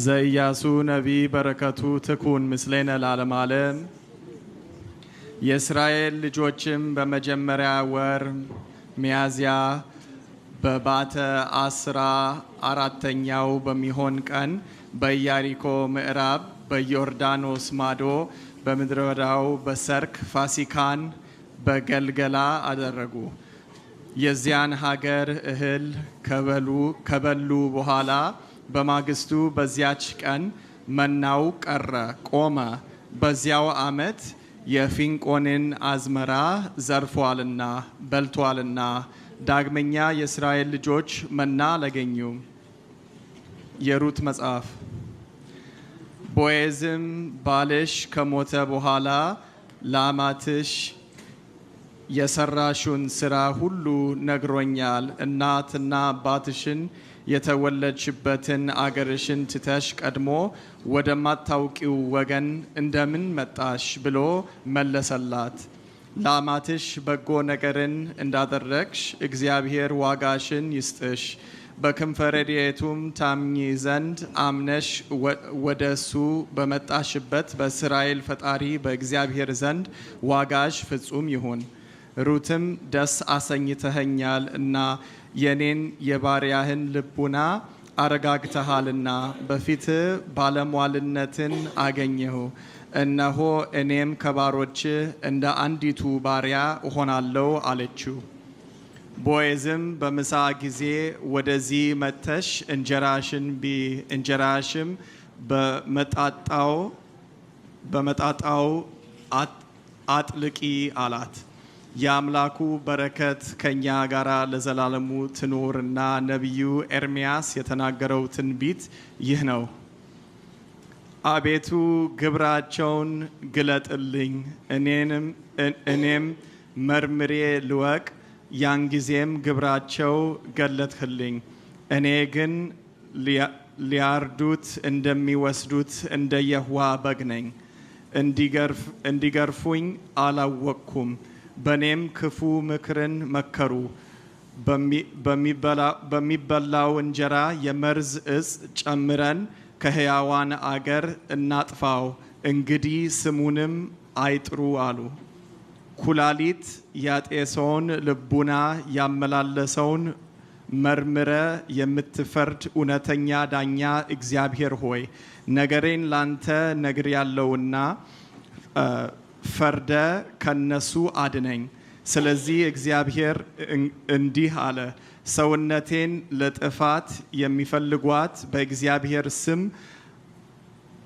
ዘኢያሱ ነቢይ በረከቱ ትኩን ምስሌነ ለዓለመ ዓለም። የእስራኤል ልጆችም በመጀመሪያ ወር ሚያዝያ በባተ 14ኛው በሚሆን ቀን በኢያሪኮ ምዕራብ በዮርዳኖስ ማዶ በምድረ በዳው በሰርክ ፋሲካን በገልገላ አደረጉ። የዚያን ሀገር እህል ከበሉ በኋላ በማግስቱ በዚያች ቀን መናው ቀረ፣ ቆመ። በዚያው ዓመት የፊንቆንን አዝመራ ዘርፏልና በልቷልና ዳግመኛ የእስራኤል ልጆች መና አላገኙም። የሩት መጽሐፍ። ቦዔዝም ባልሽ ከሞተ በኋላ ለአማትሽ የሰራሽውን ስራ ሁሉ ነግሮኛል። እናትና አባትሽን የተወለድሽበትን አገርሽን ትተሽ ቀድሞ ወደማታውቂው ወገን እንደምን መጣሽ ብሎ መለሰላት። ለአማትሽ በጎ ነገርን እንዳደረግሽ እግዚአብሔር ዋጋሽን ይስጥሽ። በክንፈ ረድኤቱም ታምኚ ዘንድ አምነሽ ወደ እሱ በመጣሽበት በእስራኤል ፈጣሪ በእግዚአብሔር ዘንድ ዋጋሽ ፍጹም ይሁን። ሩትም ደስ አሰኝተኸኛል እና የኔን የባሪያህን ልቡና አረጋግተሃልና በፊትህ ባለሟልነትን አገኘሁ። እነሆ እኔም ከባሮችህ እንደ አንዲቱ ባሪያ እሆናለሁ አለችው። ቦዔዝም በምሳ ጊዜ ወደዚህ መጥተሽ እንጀራሽን ብዪ፣ እንጀራሽም በመጣጣው አጥልቂ አላት። የአምላኩ በረከት ከኛ ጋር ለዘላለሙ ትኑርና ነቢዩ ኤርምያስ የተናገረው ትንቢት ይህ ነው። አቤቱ ግብራቸውን ግለጥልኝ፣ እኔም መርምሬ ልወቅ። ያን ጊዜም ግብራቸው ገለጥህልኝ። እኔ ግን ሊያርዱት እንደሚወስዱት እንደ የዋህ በግ ነኝ። እንዲገርፉኝ አላወቅኩም። በእኔም ክፉ ምክርን መከሩ። በሚበላው እንጀራ የመርዝ ዕፅ ጨምረን ከሕያዋን አገር እናጥፋው፣ እንግዲህ ስሙንም አይጥሩ አሉ። ኩላሊት ያጤሰውን ልቡና ያመላለሰውን መርምረ የምትፈርድ እውነተኛ ዳኛ እግዚአብሔር ሆይ፣ ነገሬን ላንተ ነግሬያለሁና ፈርደ ከነሱ አድነኝ። ስለዚህ እግዚአብሔር እንዲህ አለ፣ ሰውነቴን ለጥፋት የሚፈልጓት በእግዚአብሔር ስም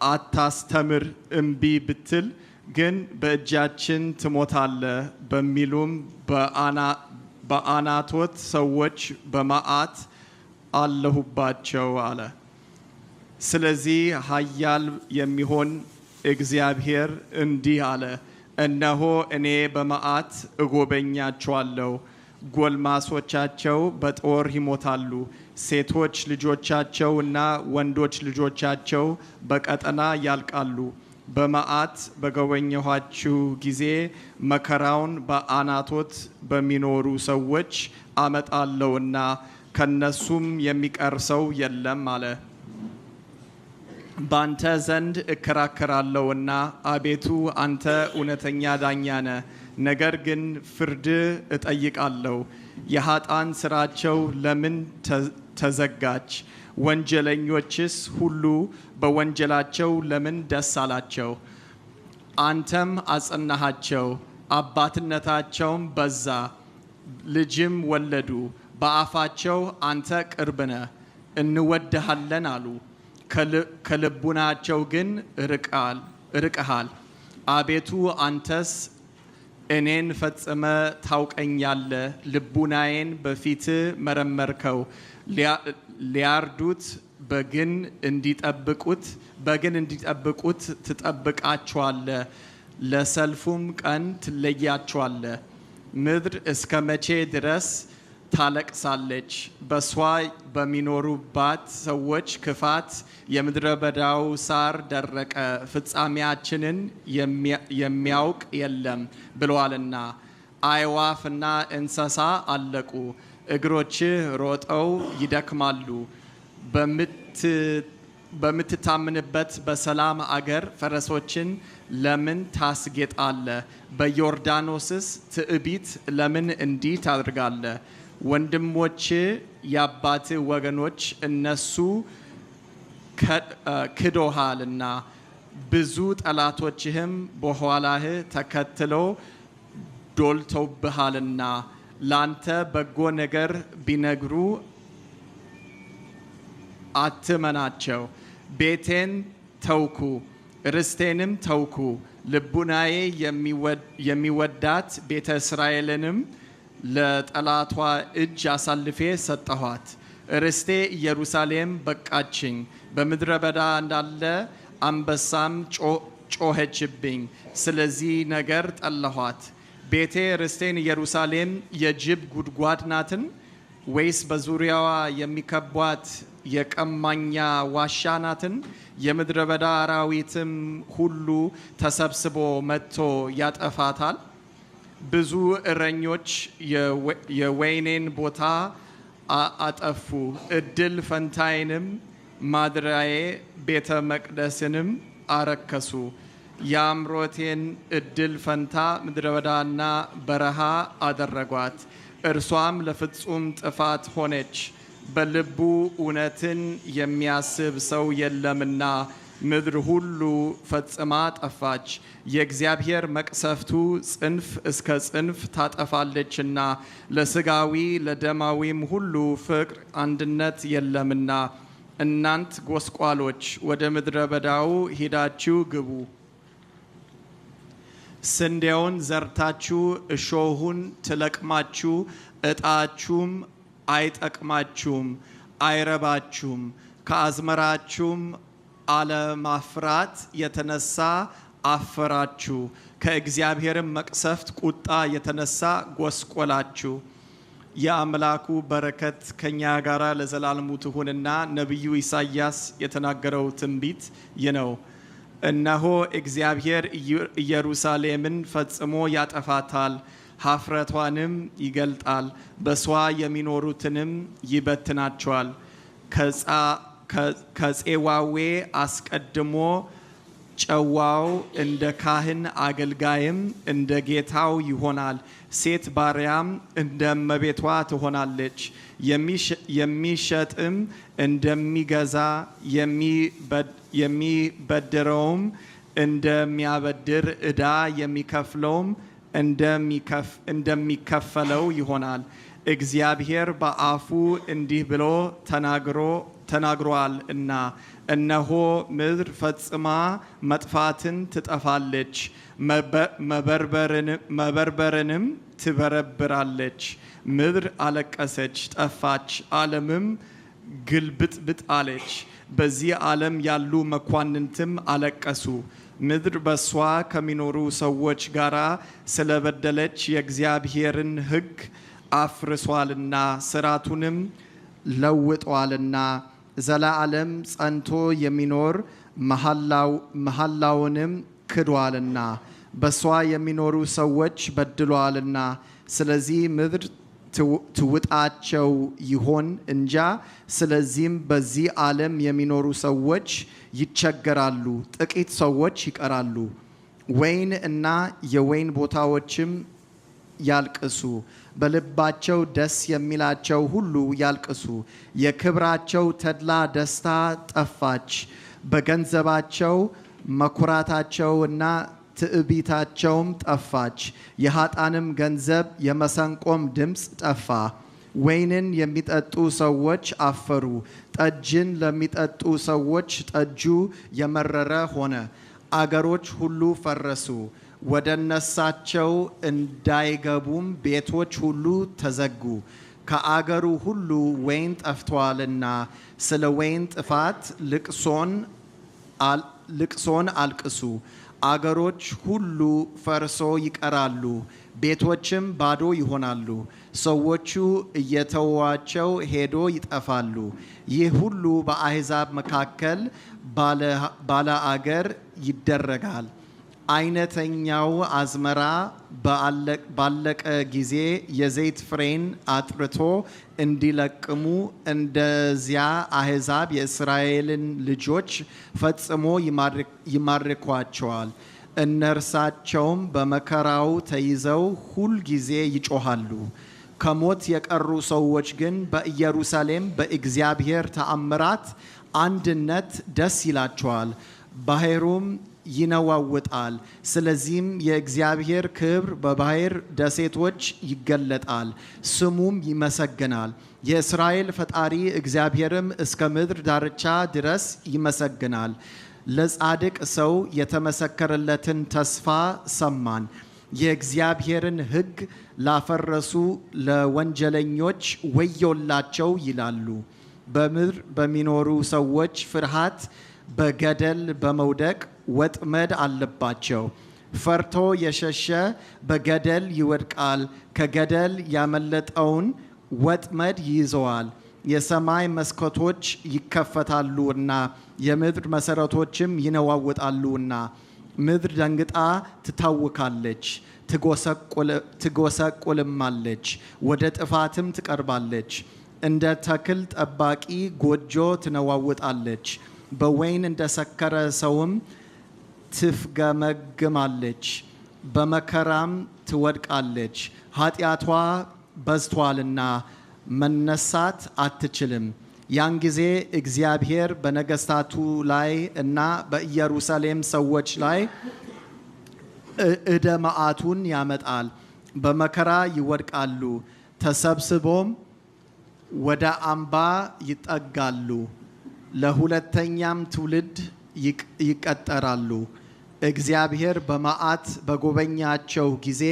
አታስተምር እምቢ ብትል ግን በእጃችን ትሞታለህ በሚሉም በአናቶት ሰዎች በመዓት አለሁባቸው አለ። ስለዚህ ኃያል የሚሆን እግዚአብሔር እንዲህ አለ፣ እነሆ እኔ በመዓት እጎበኛቸዋለሁ። ጎልማሶቻቸው በጦር ይሞታሉ፣ ሴቶች ልጆቻቸው እና ወንዶች ልጆቻቸው በቀጠና ያልቃሉ። በመዓት በጎበኘኋችሁ ጊዜ መከራውን በአናቶት በሚኖሩ ሰዎች አመጣለሁና ከነሱም የሚቀር ሰው የለም አለ። በአንተ ዘንድ እከራከራለሁና አቤቱ አንተ እውነተኛ ዳኛ ነህ። ነገር ግን ፍርድ እጠይቃለሁ። የኃጥአን ሥራቸው ለምን ተዘጋች? ወንጀለኞችስ ሁሉ በወንጀላቸው ለምን ደስ አላቸው? አንተም አጸናሃቸው፣ አባትነታቸውም በዛ፣ ልጅም ወለዱ። በአፋቸው አንተ ቅርብ ነህ፣ እንወድሃለን አሉ። ከልቡናቸው ግን ርቀሃል። አቤቱ አንተስ እኔን ፈጽመ ታውቀኛለህ፣ ልቡናዬን በፊትህ መረመርከው። ሊያርዱት በግን እንዲጠብቁት ትጠብቃቸዋለህ፣ ለሰልፉም ቀን ትለያቸዋለህ። ምድር እስከ መቼ ድረስ ታለቅሳለች? በሷ በሚኖሩባት ሰዎች ክፋት የምድረ በዳው ሳር ደረቀ፣ ፍጻሜያችንን የሚያውቅ የለም ብለዋልና። አዕዋፍና እንስሳ አለቁ። እግሮችህ ሮጠው ይደክማሉ። በምትታምንበት በሰላም አገር ፈረሶችን ለምን ታስጌጣለህ? በዮርዳኖስስ ትዕቢት ለምን እንዲህ ታደርጋለህ? ወንድሞች የአባትህ ወገኖች እነሱ ክዶሃልና ብዙ ጠላቶችህም በኋላህ ተከትለው ዶልተውብሃልና ላንተ በጎ ነገር ቢነግሩ አትመናቸው። ቤቴን ተውኩ፣ ርስቴንም ተውኩ፣ ልቡናዬ የሚወዳት ቤተ እስራኤልንም ለጠላቷ እጅ አሳልፌ ሰጠኋት። ርስቴ ኢየሩሳሌም በቃችኝ፣ በምድረ በዳ እንዳለ አንበሳም ጮኸችብኝ። ስለዚህ ነገር ጠላኋት። ቤቴ ርስቴን ኢየሩሳሌም የጅብ ጉድጓድ ናትን? ወይስ በዙሪያዋ የሚከቧት የቀማኛ ዋሻ ናትን? የምድረ በዳ አራዊትም ሁሉ ተሰብስቦ መጥቶ ያጠፋታል። ብዙ እረኞች የወይኔን ቦታ አጠፉ፣ እድል ፈንታዬንም ማደሪያዬ ቤተ መቅደስንም አረከሱ። የአምሮቴን እድል ፈንታ ምድረ በዳና በረሃ አደረጓት፣ እርሷም ለፍጹም ጥፋት ሆነች። በልቡ እውነትን የሚያስብ ሰው የለምና ምድር ሁሉ ፈጽማ ጠፋች። የእግዚአብሔር መቅሰፍቱ ጽንፍ እስከ ጽንፍ ታጠፋለችና ለስጋዊ ለደማዊም ሁሉ ፍቅር አንድነት የለምና። እናንት ጎስቋሎች ወደ ምድረ በዳው ሄዳችሁ ግቡ። ስንዴውን ዘርታችሁ እሾሁን ትለቅማችሁ፣ ዕጣችሁም አይጠቅማችሁም አይረባችሁም። ከአዝመራችሁም አለማፍራት የተነሳ አፈራችሁ፣ ከእግዚአብሔርም መቅሰፍት ቁጣ የተነሳ ጎስቆላችሁ። የአምላኩ በረከት ከኛ ጋር ለዘላለሙ ትሁንና ነቢዩ ኢሳይያስ የተናገረው ትንቢት ይህ ነው። እነሆ እግዚአብሔር ኢየሩሳሌምን ፈጽሞ ያጠፋታል፣ ኀፍረቷንም ይገልጣል፣ በሷ የሚኖሩትንም ይበትናቸዋል። ከፄዋዌ አስቀድሞ ጨዋው እንደ ካህን አገልጋይም እንደ ጌታው ይሆናል። ሴት ባሪያም እንደ እመቤቷ ትሆናለች። የሚሸጥም እንደሚገዛ የሚበድረውም እንደሚያበድር ዕዳ የሚከፍለውም እንደሚከፈለው ይሆናል። እግዚአብሔር በአፉ እንዲህ ብሎ ተናግሯል እና እነሆ ምድር ፈጽማ መጥፋትን ትጠፋለች፣ መበርበርንም ትበረብራለች። ምድር አለቀሰች፣ ጠፋች፣ ዓለምም ግልብጥብጥ አለች። በዚህ ዓለም ያሉ መኳንንትም አለቀሱ። ምድር በሷ ከሚኖሩ ሰዎች ጋር ስለበደለች የእግዚአብሔርን ሕግ አፍርሷልና ሥርዓቱንም ለውጧልና ዘለዓለም ጸንቶ የሚኖር መሐላውንም ክዷልና በሷ የሚኖሩ ሰዎች በድሏልና። ስለዚህ ምድር ትውጣቸው ይሆን እንጃ። ስለዚህም በዚህ ዓለም የሚኖሩ ሰዎች ይቸገራሉ፣ ጥቂት ሰዎች ይቀራሉ። ወይን እና የወይን ቦታዎችም ያልቅሱ፣ በልባቸው ደስ የሚላቸው ሁሉ ያልቅሱ። የክብራቸው ተድላ ደስታ ጠፋች፣ በገንዘባቸው መኩራታቸውና ትዕቢታቸውም ጠፋች። የኃጥአንም ገንዘብ የመሰንቆም ድምፅ ጠፋ። ወይንን የሚጠጡ ሰዎች አፈሩ፣ ጠጅን ለሚጠጡ ሰዎች ጠጁ የመረረ ሆነ። አገሮች ሁሉ ፈረሱ፣ ወደ እነሳቸው እንዳይገቡም ቤቶች ሁሉ ተዘጉ። ከአገሩ ሁሉ ወይን ጠፍቷልና ስለ ወይን ጥፋት ልቅሶን አልቅሱ። አገሮች ሁሉ ፈርሶ ይቀራሉ፣ ቤቶችም ባዶ ይሆናሉ። ሰዎቹ እየተዋቸው ሄዶ ይጠፋሉ። ይህ ሁሉ በአሕዛብ መካከል ባለ አገር ይደረጋል። አይነተኛው አዝመራ ባለቀ ጊዜ የዘይት ፍሬን አጥርቶ እንዲለቅሙ እንደዚያ አሕዛብ የእስራኤልን ልጆች ፈጽሞ ይማርኳቸዋል። እነርሳቸውም በመከራው ተይዘው ሁል ጊዜ ይጮኻሉ። ከሞት የቀሩ ሰዎች ግን በኢየሩሳሌም በእግዚአብሔር ተአምራት አንድነት ደስ ይላቸዋል። ባሕሩም ይነዋውጣል። ስለዚህም የእግዚአብሔር ክብር በባሕር ደሴቶች ይገለጣል፣ ስሙም ይመሰገናል። የእስራኤል ፈጣሪ እግዚአብሔርም እስከ ምድር ዳርቻ ድረስ ይመሰገናል። ለጻድቅ ሰው የተመሰከረለትን ተስፋ ሰማን። የእግዚአብሔርን ሕግ ላፈረሱ ለወንጀለኞች ወዮላቸው ይላሉ። በምድር በሚኖሩ ሰዎች ፍርሃት በገደል በመውደቅ ወጥመድ አለባቸው። ፈርቶ የሸሸ በገደል ይወድቃል፣ ከገደል ያመለጠውን ወጥመድ ይይዘዋል። የሰማይ መስኮቶች ይከፈታሉና የምድር መሠረቶችም ይነዋወጣሉና ምድር ደንግጣ ትታወካለች፣ ትጎሰቁልማለች፣ ወደ ጥፋትም ትቀርባለች። እንደ ተክል ጠባቂ ጎጆ ትነዋውጣለች፣ በወይን እንደ ሰከረ ሰውም ትፍገመግማለች፣ በመከራም ትወድቃለች። ኃጢአቷ በዝቷልና መነሳት አትችልም። ያን ጊዜ እግዚአብሔር በነገስታቱ ላይ እና በኢየሩሳሌም ሰዎች ላይ እደ መዓቱን ያመጣል። በመከራ ይወድቃሉ፣ ተሰብስቦም ወደ አምባ ይጠጋሉ፣ ለሁለተኛም ትውልድ ይቀጠራሉ። እግዚአብሔር በመዓት በጎበኛቸው ጊዜ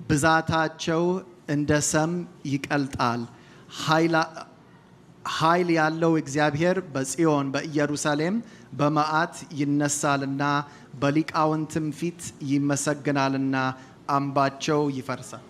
ብዛታቸው እንደ ሰም ይቀልጣል። ኃይል ያለው እግዚአብሔር በጽዮን በኢየሩሳሌም በመዓት ይነሳልና በሊቃውንትም ፊት ይመሰገናልና አምባቸው ይፈርሳል።